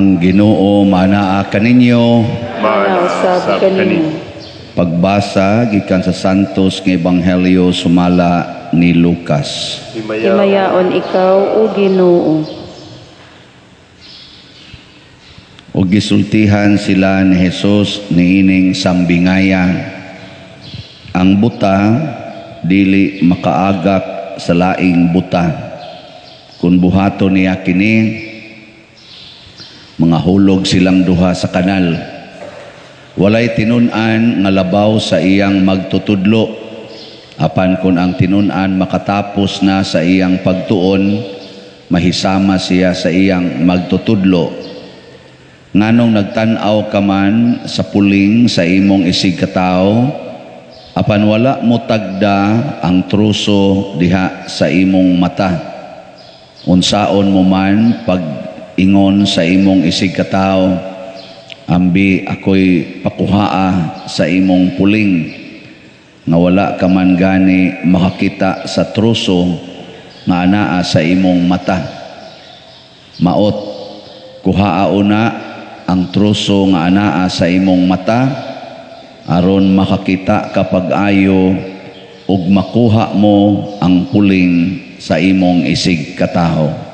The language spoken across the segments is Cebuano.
Ang Ginoo manaa kaninyo. Mana usab kaninyo. Pagbasa gikan sa Santos nga Ebanghelyo sumala ni Lucas. Himayaon ikaw, o Ginoo. Ug gisultihan sila ni Jesus niining sambingaya: Ang buta dili makaagak sa laing buta. Kun buhaton niya kini, mga hulog silang duha sa kanal. Walay tinun-an nga labaw sa iyang magtutudlo. Apan kun ang tinun-an makatapos na sa iyang pagtuon, mahisama siya sa iyang magtutudlo. Nganong nagtan-aw ka man sa puling sa imong isig katawo, apan wala mo tagda ang truso diha sa imong mata. Unsaon mo man pag ingon sa imong isig katawo, ambi ako'y pakuhaa sa imong puling, nga wala ka man gani makakita sa truso nga anaa sa imong mata. Maot, kuhaa una ang truso nga anaa sa imong mata, aron makakita ka pag-ayo ug makuha mo ang puling sa imong isig katawo.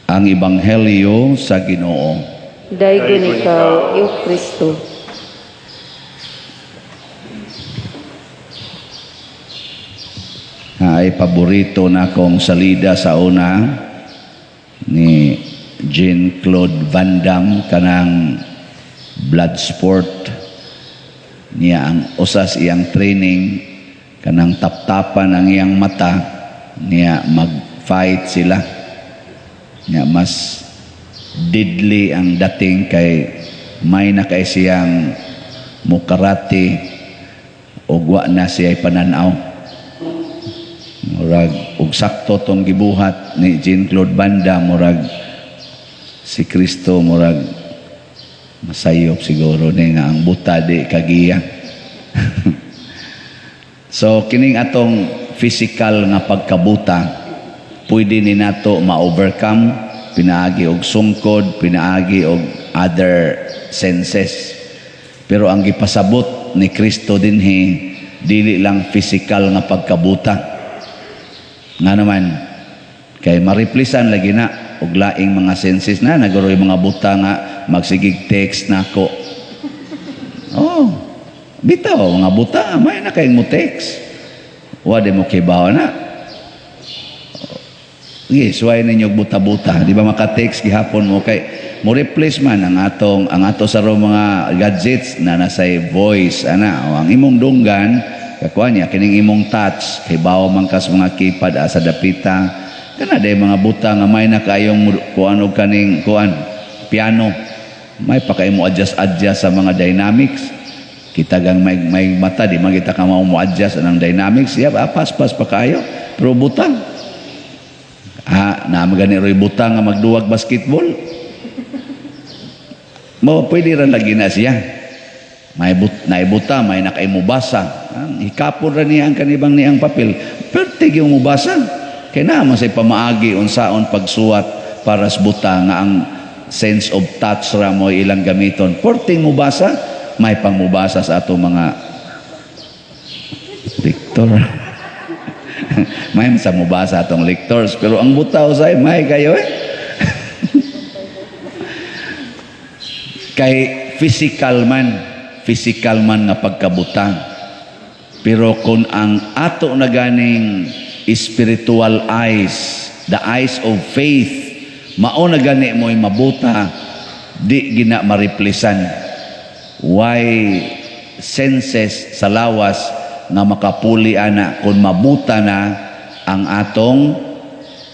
Ang Ebanghelyo sa Ginoo. Daygon ikaw, O Kristo. Ay paborito na akong salida sa una ni Jean-Claude Van Damme kanang Bloodsport niya. Ang usas iyang training kanang taptapan ang iyang mata niya, mag-fight sila niya, mas deadly ang dating kay may na kay siyang mukarate ug wa na siya pananaw. Murag og sakto tong gibuhat ni Jean-Claude Van Damme, murag si Kristo murag masayop siguro ni nga ang buta di kagiya. So kining atong physical nga pagkabuta pwede ni nato ma-overcome pinaagi og sungkod, pinaagi og other senses. Pero ang gipasabot ni Kristo dinhi dili lang physical nga pagkabuta. Nga naman kay ma-replacean lagi na og laing mga senses na nagoroy mga buta nga magsigig text nako. Oh, bitaw mga buta may na kay mo text. Wa di mo kibaw na. Sige, suway ninyo buta-buta. Di ba maka-text gihapon mo kay mo replace man ang atong ang ato sa mga gadgets na nasay voice ana o ang imong dunggan kakuha niya kining imong touch kay bawo man kas mga keypad asa dapita kana day mga buta nga may na kayong kuan og kaning kuan piano may pa kay mo adjust adjust sa mga dynamics. Kita gang may mata di man kita ka mo adjust anang dynamics ya paspas pa kayo pero butang na magani roy butang nga magduwag basketball mo pwede ra lagi na siya. May naibuta, may nakaimubasa. Hikapon ra niya ang kanibang niyang papel. Pertig yung mubasa. Kaya naman say pamaagi unsaon pagsuwat para sa buta nga ang sense of touch ra mo ilang gamiton. Perting mubasa, may pangmubasa sa ato mga lektor. May sa mubasa atong lectors, pero ang buta usay may kayo eh. Kay physical man nga pagkabutang. Pero kung ang ato na ganing spiritual eyes, the eyes of faith, mao na gani mo'y mabuta, di gina mariplisan. Why senses sa lawas nga makapuli ana kung mabuta na ang atong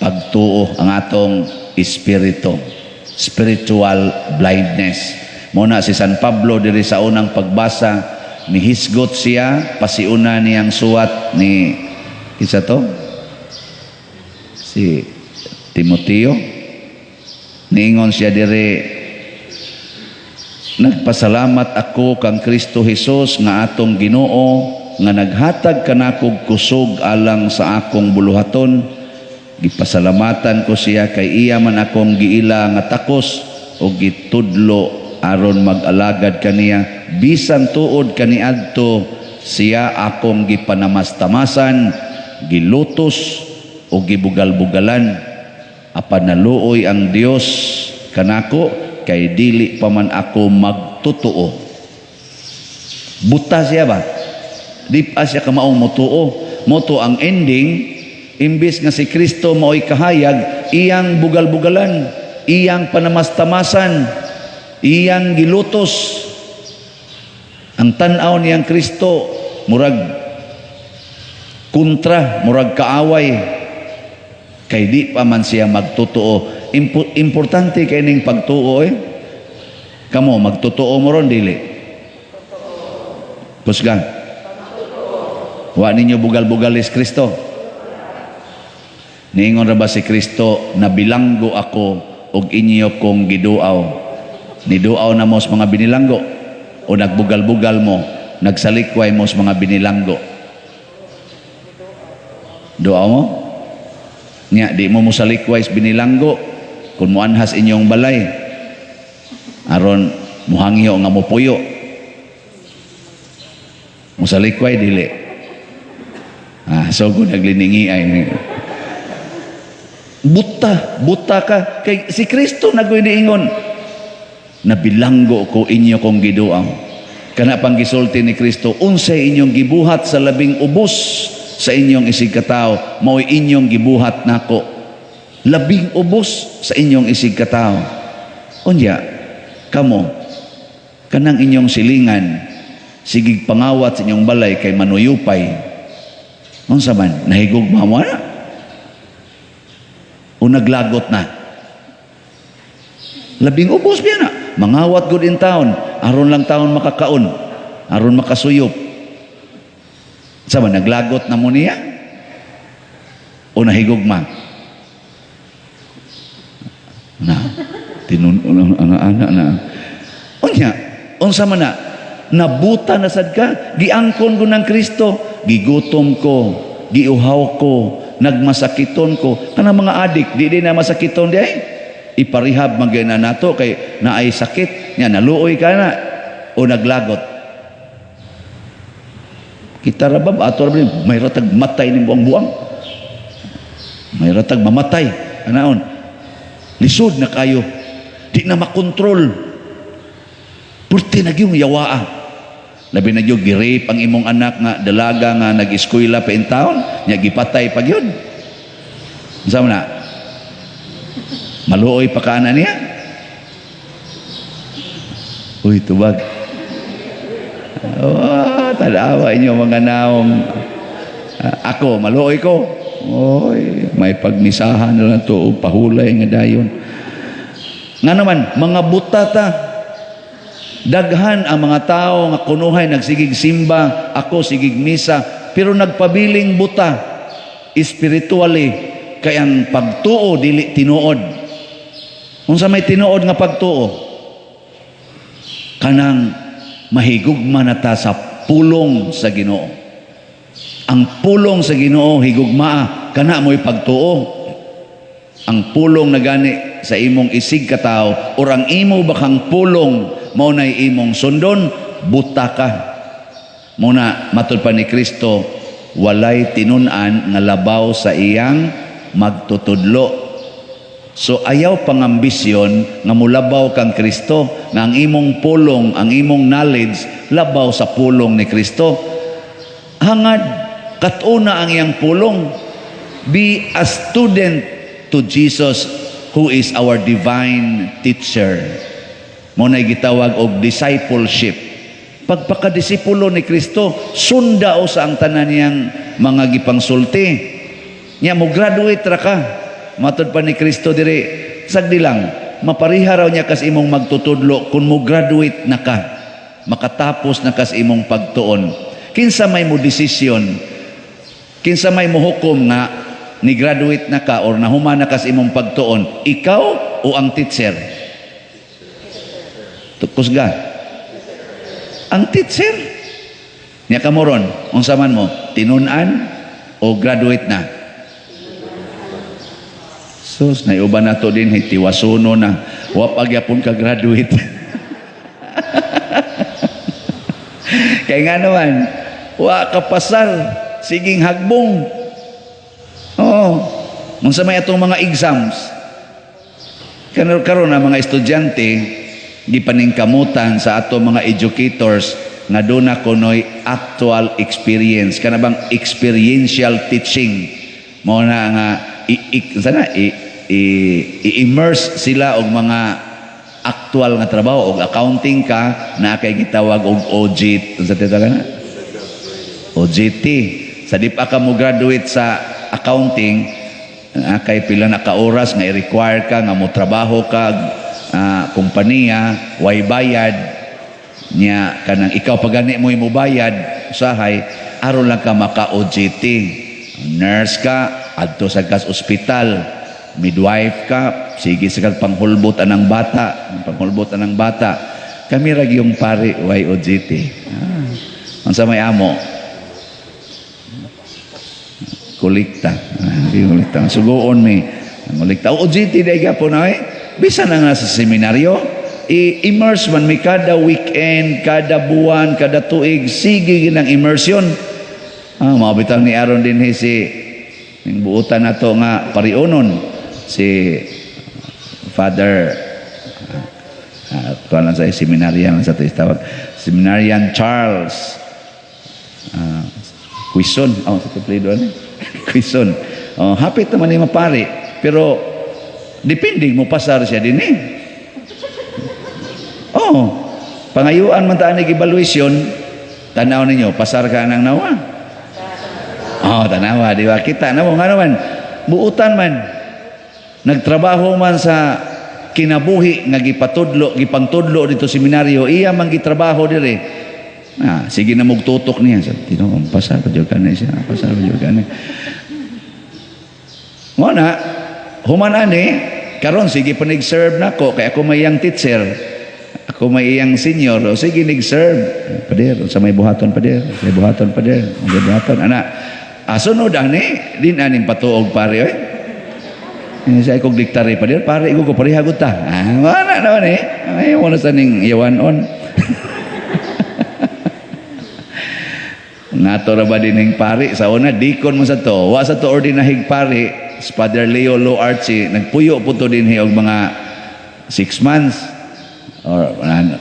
pagtuo, ang atong espiritu, spiritual blindness. Muna si San Pablo diri sa unang pagbasa, mihisgot siya, pasiuna niyang suwat ni isa to? Si Timoteo. Niingon siya diri, nagpasalamat ako kang Kristo Hesus nga atong Ginoo nga naghatag kanakog kusog alang sa akong buluhaton Gipasalamatan ko siya kay iya man akong giila nga takos o gitudlo aron mag-alagad kaniya, bisan tuod kaniadto siya akong gipanamastamasan, gilutos o gibugal-bugalan. Apan naluoy ang Dios kanako kay dili pa man ako magtotoo. Buta siya ba? Di pa siya kamaong motuo. Mao to ang ending, imbis nga si Kristo mao'y kahayag, iyang bugal-bugalan, iyang panamastamasan, iyang gilutos. Ang tan-aw niyang Kristo murag kontra, murag kaaway kay di pa man siya magtotoo. Importante kay ning pagtuo eh. Kamo, magtotoo mo ron, dili? Kusgan. Wa ninyo bugal-bugalis Kristo? Niingon ra ba si Kristo, "Nabilanggo ako og inyo kong giduaw"? Niduaw na mo sa mga binilanggo o nagbugal-bugal mo, nagsalikway mo sa mga binilanggo? Duaw mo? Nya, di mo mosalikway sa binilanggo kung muanhas inyong balay aron muhangyo nga mupuyo? Musalikway, dili? Ah, so kung nagliningi ay buta, buta ka. Kay si Kristo nagoy niingon, "Nabilanggo ko, inyo kong giduaw." Kana pang gisulti ni Kristo, "Unsay inyong gibuhat sa labing ubos sa inyong isig katawo, mao'y inyong gibuhat nako." Labing ubos sa inyong isig katawo. Unya, kamo, kanang inyong silingan, sigig pangawat sa inyong balay kay manuyupay. Unsa man, nahigugma mo na? O naglagot na? Labing ubos biya na. Mangawat gud in town, aron lang taon makakaon, aron makasuyop. Sa ba, naglagot na mo niya? O nahigugma? Na, tinun ana na. Unya, unsa man na? Nabuta na sad ka, giangkon ko ng Kristo, gigutom ko, giuhaw ko, nagmasakiton ko. Kanang mga adik, di di na masakiton di ay. Iparehab man gyud na nato kay naay sakit, nya naluoy ka na o naglagot? Kita ra ba ato ra ba, may ratag matay ning buang-buang. May ratag mamatay. Anaon? Lisod na kayo. Di na makontrol. Purti na gyud yawaa. Labi na gyud gi-rape ang imong anak nga dalaga nga nag-eskwela pa in town, nya gipatay pa gyud. Unsa man na? Maluoy pa ka ana niya? Uy, tubag. Oh, tanawa inyo mga naong. Ah, ako, maluoy ko. Oy, may pagmisahan na lang to, o pahulay nga dayon. Nga naman, mga buta ta. Daghan ang mga tao nga kunuhay nagsigig simba, ako sigig misa, pero nagpabiling buta spiritually kay ang pagtuo dili tinuod. Unsa may tinuod nga pagtuo? Kanang mahigugma na ta sa pulong sa Ginoo. Ang pulong sa Ginoo higugmaa, kana mo'y pagtuo. Ang pulong na gani sa imong isig katawo or ang imo bakang pulong mao nay imong sundon, buta ka. Muna matud pa ni Kristo, walay tinun-an nga labaw sa iyang magtutudlo. So ayaw pangambisyon nga mulabaw kang Kristo, nga ang imong pulong, ang imong knowledge labaw sa pulong ni Kristo. Hangad katuna ang iyang pulong. Be a student to Jesus, who is our divine teacher. Mao na gitawag og discipleship. Pagpakadisipulo ni Kristo, sunda o sa ang tanan niyang mga gipangsulti. Nya mo graduate ra ka. Matod pa ni Kristo diri, sagdi lang, mapariha raw niya kas imong magtutudlo kung mo graduate na ka. Makatapos na kas imong pagtuon. Kinsa may mo desisyon? Kinsa may mohukom nga ni graduate na ka or nahuman na kas imong pagtuon? Ikaw o ang teacher? Kusga. Ang teacher. Nya kamo ron, unsa man mo, tinun-an o graduate na? Sus, naiuban na to din, tiwasuno na. Wa pa gyapon ka graduate. Kaya nga naman, wa ka pasar, siging hagbong. Oo. Unsa may atong mga exams. Karon karon ang mga estudyante gipaningkamutan sa ato mga educators nga duna kunoy actual experience, kana bang experiential teaching, mao na nga i, i, sana i, i, i-immerse sila og mga actual nga trabaho. Og accounting ka na kay gitawag og OG, unsa tawag na, OJT. Sa di pa ka mo graduate sa accounting, kay pila na ka oras nga i-require ka nga mo trabaho ka kompanya, way bayad niya, kanang ikaw pagani mo mo bayad usahay aron lang ka maka OJT. Nurse ka, adto sa kas ospital. Midwife ka, sige sa kag panghulbot anang bata, panghulbot anang bata. Kami ra gyung pari, way OJT. Unsa may amo? Kolekta. Kolekta. Sugoon mi. Kolekta. OJT dai gyapon ay. Bisan na nga sa seminaryo, i-immerse man mi kada weekend, kada buwan, kada tuig, sige ginang immersion. Mao bitaw ni Aaron din si ning buutan nato nga pariunon si Father, kuan lang sa seminarian sa tawag, Seminarian Charles Quizon. Oh, sa apelyido ano? Quizon. Oh, hapit naman ni mapari. Pero depende mo pasar siya din eh. Oh, pangayuan man taan evaluation, tanaw ninyo, pasar ka nang nawa. Oh, tanawa, di ba? Kita na mo, nga naman, buutan man. Nagtrabaho man sa kinabuhi nga gipatudlo, gipangtudlo dito seminaryo, iya man gitrabaho dire. Sige na mugtutok niya. Sa Tinoo, pasar pa jud ka na siya, pasar pa jud ka na. Mo na, human ani, karon sige pa nag-serve nako kay ako may iyang teacher. Ako may iyang senior, o sige nag-serve. Pader, sa may buhaton pader, sa may buhaton pader, sa may buhaton. Ana, sunod ani, din aning patuog pare oy. Siya kog diktare pader, pare ko pareha gud ta. Wala naman eh. Ay, wala sa ning yawan on. Ngato ra ba din pari sa una, dikon mo sa to. Wa sa to ordinahig pari, si Father Leo Lo Archie nagpuyo po to dinhi og mga 6 months or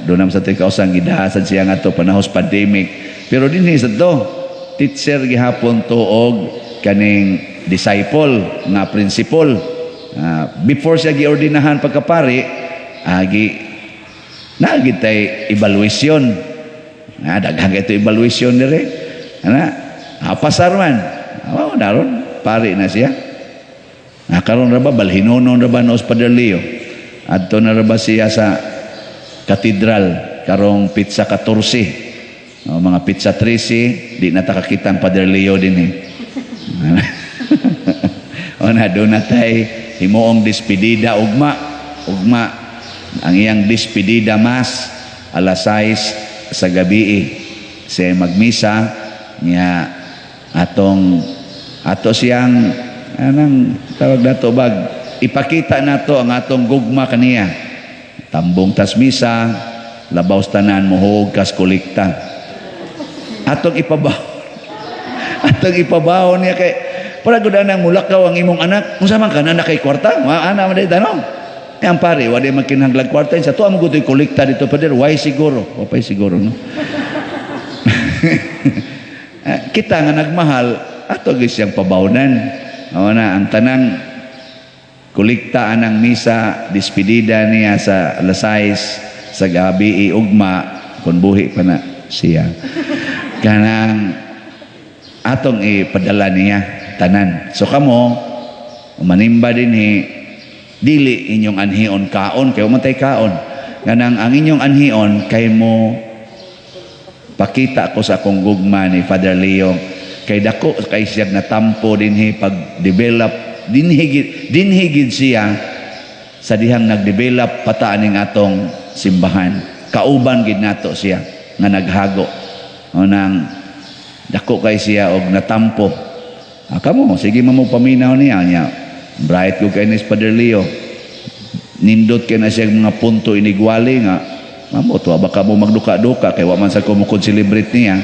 doon naman sa tika usang gidahasad siya nga to panahos pandemic, pero dinhi sa to teacher gihapon to og kaning disciple nga principal. Before siya giordinahan pagkapari, gi naagid tay evaluation. Daghan kay evaluation dire. Ana, pasar man. Oh, daron pari na siya. Karon ra ba balhinonon ra ba noos Padre Leo? Adto na ra ba siya sa katedral karong pizza 14. O, mga pizza 13, di na ta kakita ang Padre Leo din eh. O na, doon na tay himuong despedida ugma. Ugma ang iyang despedida mass alas 6 sa gabi eh. Siya magmisa niya atong ato siyang anang tawag nato bag ipakita nato ang atong gugma kaniya. Tambong tas misa, labaw sa tanan muhog kas kolekta. Atong ipabaw. Atong ipabaw niya kay para gud anang mulakaw ang imong anak. Unsa man ka na kay kwarta? Ana man tanong. Ang pare, wa di magkinahanglag kwarta sa tuwa mo gutoy kolekta dito pader, why siguro? Wa pay siguro no. Kita nga nagmahal ato gyud siyang pabawnan. Mao na ang tanang kolekta anang misa despedida niya sa alas 6 sa gabi ugma kun buhi pa na siya. Kanang atong ipadala niya tanan. So kamo manimba dinhi, dili inyong anhion kaon kay man tay kaon. Kanang ang inyong anhion kay mo pakita ko sa akong gugma ni Father Leo kay dako kay siya natampo dinhi pag develop dinhi gid siya sa dihang nagdevelop pata aning atong simbahan. Kauban gid nato siya nga naghago. O nang dako kay siya og natampo. Kamo sige mo paminaw niya niya. Bright ko kay ni Father Leo. Nindot kay na siya mga punto inigwali nga mamot wa baka mo magduka-duka kay wa man sa ko mo celebrate niya.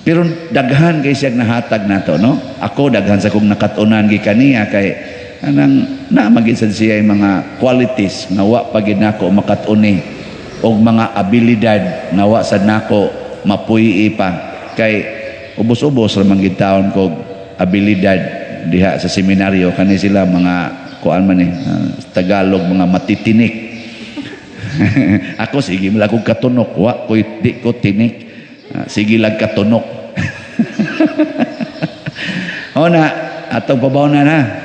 Pero daghan kay siya nahatag nato, no? Ako, daghan sa kong nakat-unan gikan niya kay anang naa man gid sad siya yung mga qualities nga wa pa gid nako makat-uni og mga abilidad nga wa sad nako mapuy pa kay ubos-ubos ra man gid taon kog abilidad diha sa seminaryo. Kani sila mga kuan man eh, Tagalog, mga matitinik. Ako, sige man lang kog katunok, wa ko, di ko tinik. Sige lang katunok. O na atong pabaw na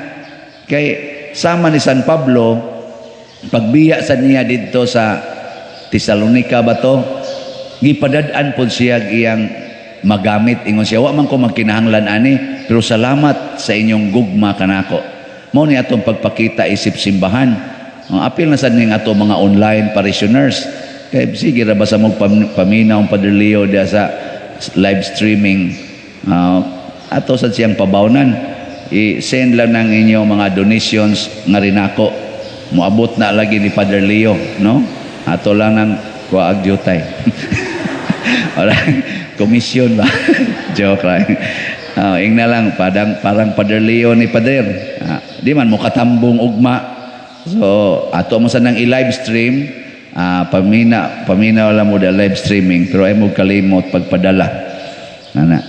kay sama ni San Pablo, pagbiya sa niya didto sa Tesalonica ba to, gipadad-an pod siya iyang magamit. Ingon siya, "Wa man ko magkinahanglan ani, pero salamat sa inyong gugma kanako." Mao ni atong pagpakita isip simbahan. Ang apil na sad ning ato mga online parishioners kay sige ra ba sa mo paminaw ang Padre Leo diya sa live streaming. Ato sad siyang pabawnan. I-send lang ng inyong mga donations nga rinako, moabot na lagi ni Father Leo, no? Ato lang ng kuaag jutay. Wala, komisyon ba? Joke lang. Oh, ingna lang, padang, parang Father Leo ni Pader. Di man mo katambong ugma. So, ato mo sa nang i-live stream, pamina, pamina wala mo da live streaming, pero ay mo kalimot pagpadala. Ana.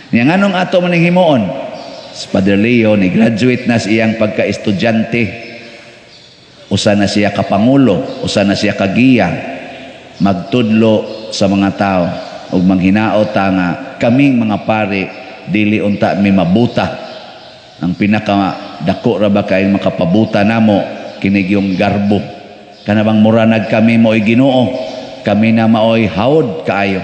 Nya nganong ato man ning himuon? Si Father Leo ni graduate na sa iyang pagka-estudyante. Usa na siya ka pangulo, usa na siya ka giya, magtudlo sa mga tao ug manghinaot ta nga kaming mga pari dili unta mi mabuta. Ang pinaka dako ra ba kay makapabuta namo kinig yung garbo, kana bang mura nag kami mo'y Ginoo, kami na maoy hawod kaayo,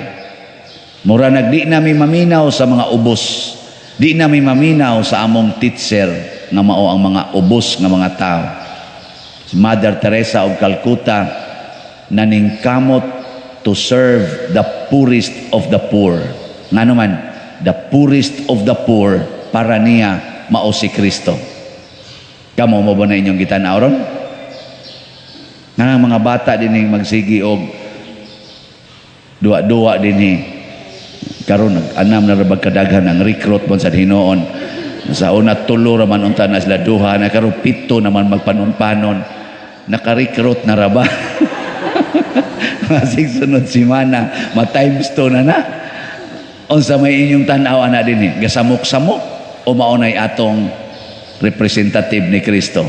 mura nag di nami maminaw sa mga ubos, di nami maminaw sa among teacher nga mao ang mga ubos nga mga tao. Si Mother Teresa of Calcutta naningkamot to serve the poorest of the poor. Ngano man, the poorest of the poor para niya mao si Kristo. Kamo mo ba na inyong gitan-aw ron? Nga ang mga bata dinhi magsigi og duwa-duwa dinhi karon, nag-anam na ra kadaghan ang recruit mo sa hinuon. Sa una tulo ra man unta na sila, duha na karon, pito naman magpanon-panon. Naka-recruit na ra ba? Masig sunod simana, ma times two na na. Unsa may inyong tan-aw ana dinhi? Gasamok-samok o maunay atong representative ni Kristo?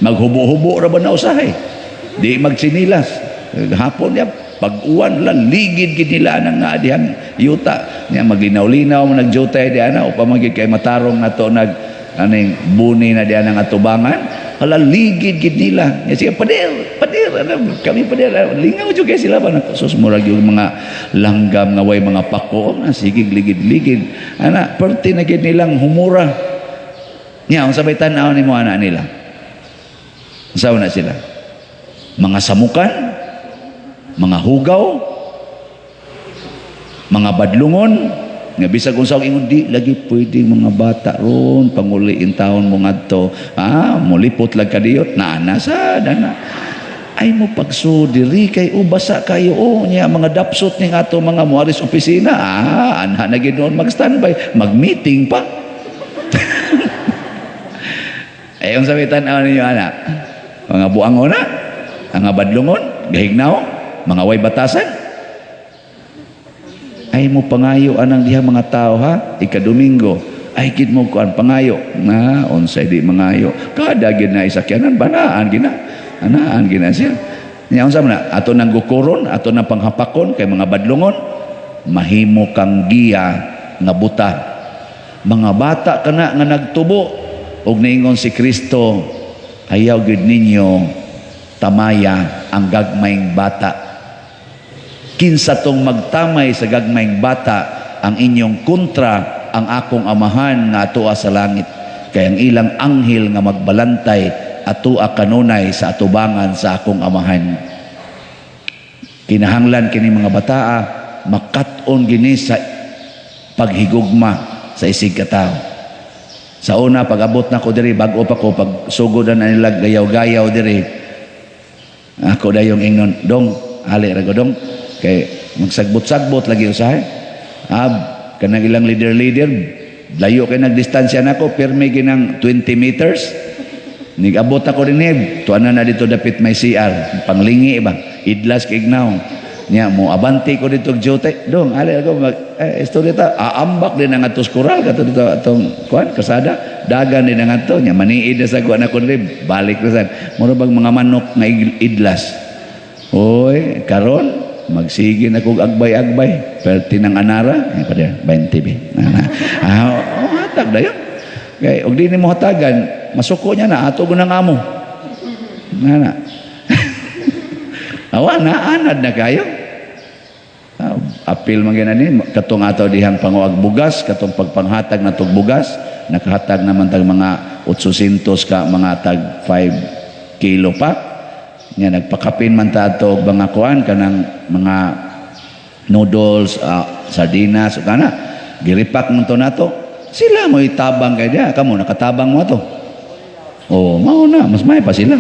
Maghubo-hubo ra ba na usahay? Di magtsinilas. Hapon niya, pag-uwan lang, ligid gid nila nang nga dihang yuta. Niya maglinaw-linaw mo nagjutay di ana upang magid kay matarong na to nag aning buni na diyan ang atubangan. Hala, ligid gid nila. Nya siya, "Pader, pader, ano, kami pader." Lingaw jud kay sila ba, sus, murag yung mga langgam nga way mga pako na sige ligid-ligid. Ana, perti na gid nilang humura. Nya unsa bay tan-aw nimo ana nila? Unsa na sila? Mga samukan, mga hugaw, mga badlungon, nga bisag unsa ang ingon, "Di lagi pwede mga bata ron panguli in taon mo ngadto." Molipot lang kadiyot naa na sa dana ay mo pagso diri kay ubasa kayo. Oh, nya mga dapsot ning ato mga muaris opisina, anha na gid noon mag standby, mag meeting pa. Eh, unsa may tan-aw ninyo ana? Mga buangon na, mga badlungon, gahignaw, mga way batasan. Ay mo pangayo anang diha mga tao ha, ika-Domingo. Ay gid mo kuan pangayo. Na unsay di mangayo. Kada gid na isakyanan banaan gina. Anaan gina siya. Nya unsa man na ato nang gukuron, ato nang panghapakon kay mga badlungon, mahimo kang giya nga buta. Mga bata kana nga nagtubo og niingon si Kristo, "Ayaw gid ninyo tamaya ang gagmayng bata. Kinsa tong magtamay sa gagmayng bata, ang inyong kontra ang akong Amahan nga atoa sa langit. Kay ang ilang anghel nga magbalantay atoa kanunay sa atubangan sa akong Amahan." Kinahanglan kini mga bataa makat-on gini sa paghigugma sa isig katawo. Sa una, pag abot na ko diri, bag-o pa ko, pag sugod na nila gayaw-gayaw diri, ako dayong ingnon, "Dong, ali ra ko, dong," kay magsagbot-sagbot lagi usahay. Ab, kanang ilang leader-leader, layo kay nagdistansya nako, pirmi ginang 20 meters. Nigabot ako din, tuan na dito dapit may CR, panglingi ba, idlas kay ignaw. Nya mo abante ko dito og duty, "Dong, ali ako mag istorya ta." Aambak din ang atos koral kato dito atong kuan kasada, dagan din ang ato nya maniid na sa kuan ako diri, balik na sad. Mura bag mga manok nga idlas. Oy, karon magsige na kog agbay-agbay, perti ng anara, eh, pa 20 bi. Na, ah, oh, hatag dayon. Kay og di nimo hatagan, masuko niya na ato ng amo. Na na. Awa na anad na kayo. Ah, apil man gina ni katong ato dihang panguag bugas, katong pagpanghatag na tog bugas, nakahatag naman tag mga 800 ka mga tag 5 kilo pa. Nya nagpakapin man ta ato og mga kuan kanang mga noodles, sardinas, ug kana. Giripak man to nato. Sila mo itabang kay diha, kamo nakatabang mo ato. Oh, mao na, mas may pa sila.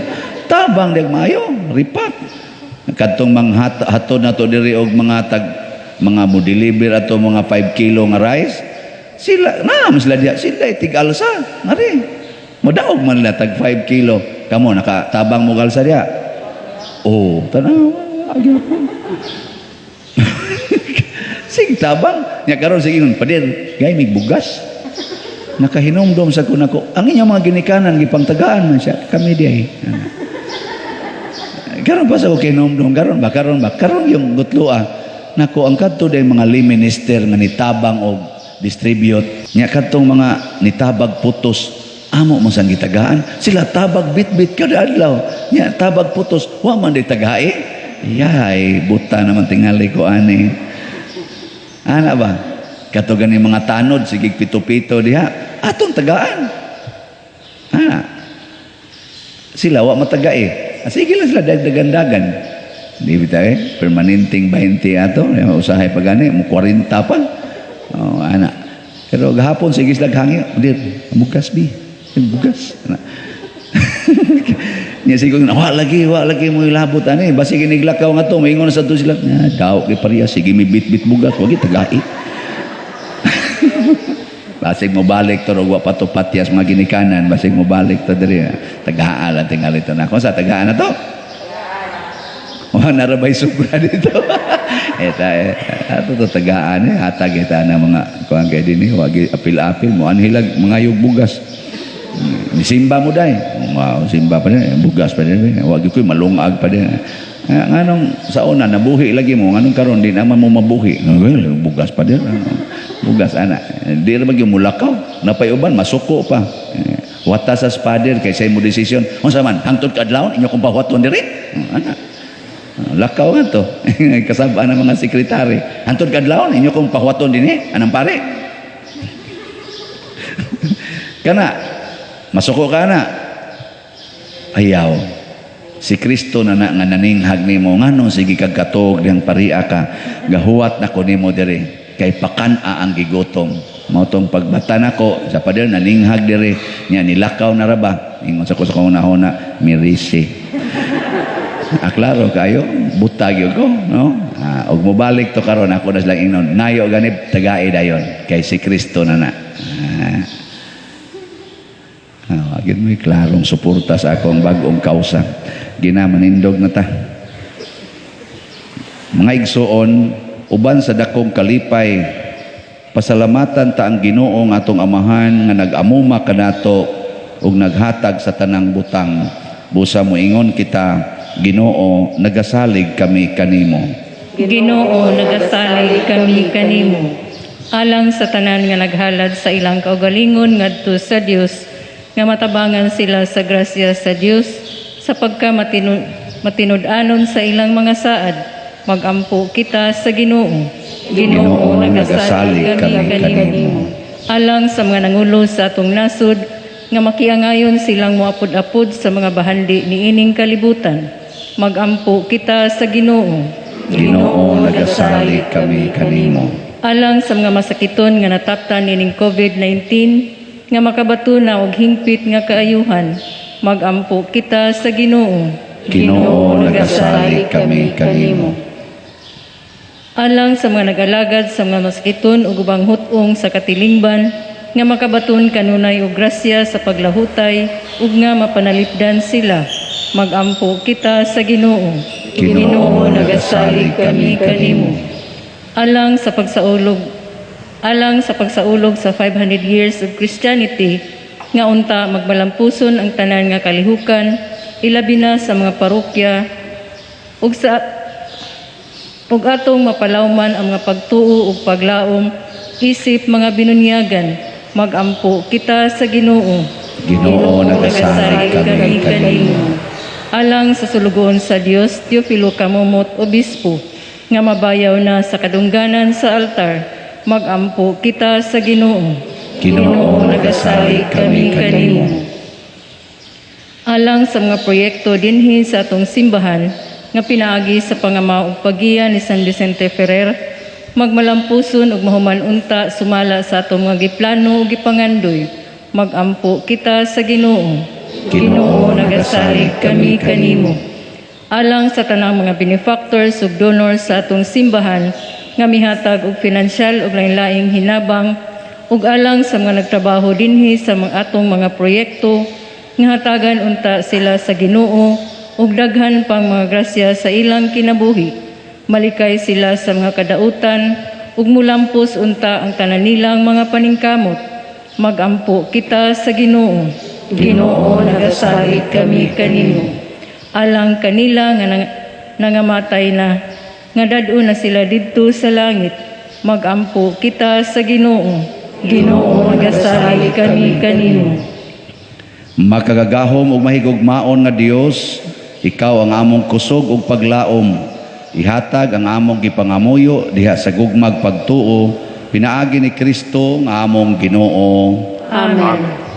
Tabang dag maayo, ripak. Kadtong mga hatod na to diri og mga tag mga mo deliver ato mga 5 kilo nga rice. Sila na sila diha, sila tig-alsa. Ngari. Modaog man nila tag 5 kilo. Kamo nakatabang mo galsa diha. Oh, tanawa gyapon. Sige tabang. Nya karon sige ngon, "Pader, gay mig bugas." Nakahinumdom sa ko nako. Ang inyong mga ginikanan gipangtagaan man siya kami di ay. Karon pa sa ko kinumdum, karon ba, karon ba, karon yung gutloa. Nako, ang kadto day mga lay minister nga nitabang og distribute nya kadtong mga nitabag putos, amo man sang gitagaan. Sila tabag bit-bit kada adlaw, nya tabag putos, wa man di tagae. Yay, buta naman tingali ko ani. Ana ba, kato gani mga tanod, sige pito-pito diha atong tagaan. Ana sila wa matagae. Ah, sige lang sila dagdagan-dagan. Di ba eh? Permanenteng 20 ato, usahay pa gani, mo 40 pa. Oh, ana. Pero gahapon sige sila hangyo, "Dir, bugas bi. Bugas." Ana. Nya sige wa lagi, wa lagi mo ilabot ani. Basi giniglakaw nga to, moingon sa to sila, "Nga daw kay pareha sige mi bit-bit bugas, wagi tagai." Basig mo balik to wa pa to patyas mga ginikanan, basig mo balik to diri. Tagaan lang tingali to na. Kung sa tagaan na to. Wa narabay sobra dito. Eta eh, ato to tagaan eh, hatag ita na mga kuan kay dinhi, wagi apil-apil mo anhilag mga yug bugas. Nisimba mo day. Wow, simba pa din, bugas pa din. Wagi ko'y malungag pa din. Nga, nganong sa una nabuhi lagi mo, nganong karon di naman mo mabuhi? Well, bugas pa din. Bugas ana. Di ra magyud mulakaw. Napay uban masuko pa. Eh, wata sa spader kay sa imo desisyon. Unsa man hangtod kadlawon inyo kong pahuwaton diri? Ana. Lakaw nga to. Kasaba ng mga sekretary. Hangtod kadlawon inyo kong pahuwaton dinhi, anang pare. Kana masuko ka na. Ayaw. Si Kristo na na nga naninghag nimo, nganong sige kag katog diyang paria ka, gahuwat na ko nimo diri kay pakan-a ang gigutom. Mao tong pagbata nako sa pader naninghag diri nya nilakaw na ra ba, ingon sa ko sa kong huna mirisi. Ah, klaro kayo, butag yun ko, no? Ah, og mobalik to karon ako na silang ingnon, nayo ganib tagae dayon kay si Kristo na na. Ah. Ah, agad mo'y klarong suporta sa akong bag-ong kausa. Ginamanindog na ta. Mga igsuon, uban sa dakong kalipay, pasalamatan ta ang Ginoo nga atong amahan nga nag-amuma kanato ug naghatag sa tanang butang. Busa moingon kita, "Ginoo, nagasalig kami kanimo." Ginoo, nagasalig kami kanimo. Alang sa tanan nga naghalad sa ilang kaugalingon ngadto sa Dios, nga matabangan sila sa grasya sa Dios sa pagka matinud-anon sa ilang mga saad, magampo kita sa Ginoo. Ginoo, nagasalig kami kanimo. Alang sa mga nangulo sa atong nasod, nga makiangayon silang moapod-apod sa mga bahandi niining kalibutan, magampo kita sa Ginoo. Ginoo, nagasalig kami kanimo. Alang sa mga masakiton nga nataptan nining COVID-19, nga makabaton na og hingpit nga kaayuhan. Magampo kita sa Ginoo. Ginoo, nagasalig kami kanimo. Alang sa mga nag-alagad sa mga masakiton ug ubang hut-ong sa katilingban, nga makabaton kanunay og grasya sa paglahutay ug nga mapanalipdan sila. Magampo kita sa Ginoo. Ginoo, nagasalig kami kanimo. Alang sa pagsaulog sa 500 years of Christianity, nga unta magmalampuson ang tanan nga kalihukan, ilabi na sa mga parokya, ug atong mapalawman ang mga pagtuo ug paglaom isip mga binunyagan. Magampo kita sa Ginoo. Ginoo, nagasalig kami kanimo. Alang sa sulugoon sa Dios Teofilo Camomot, Obispo, nga mabayaw na sa kadungganan sa altar. Magampo kita sa Ginoo. Ginoo, nagasalig kami kanimo. Alang sa mga proyekto dinhi sa atong simbahan nga pinaagi sa pangama ug paggiya ni San Vicente Ferrer, magmalampuson ug mahuman unta sumala sa atong mga giplano ug gipangandoy. Magampo kita sa Ginoo. Ginoo, nagasalig kami kanimo. Alang sa tanang mga benefactors ug donors sa atong simbahan nga mihatag og pinansyal ug lain-laing hinabang, ug alang sa mga nagtrabaho dinhi sa mga atong mga proyekto, nga hatagan unta sila sa Ginoo ug daghan pang mga grasya sa ilang kinabuhi, malikay sila sa mga kadautan ug mulampos unta ang tanan nilang mga paningkamot. Magampo kita sa Ginoo. Ginoo, nagasalig kami kanimo. Alang kanila nga nangamatay na, nga dad-on na sila didto sa langit. Magampo kita sa Ginoo. Ginoo, nagasalig kami kanimo. Makagagahom ug mahigugmaon nga Dios, ikaw ang among kusog ug paglaom. Ihatag ang among gipangamuyo diha sa gugmag pagtuo pinaagi ni Kristo nga among Ginoo. Amen.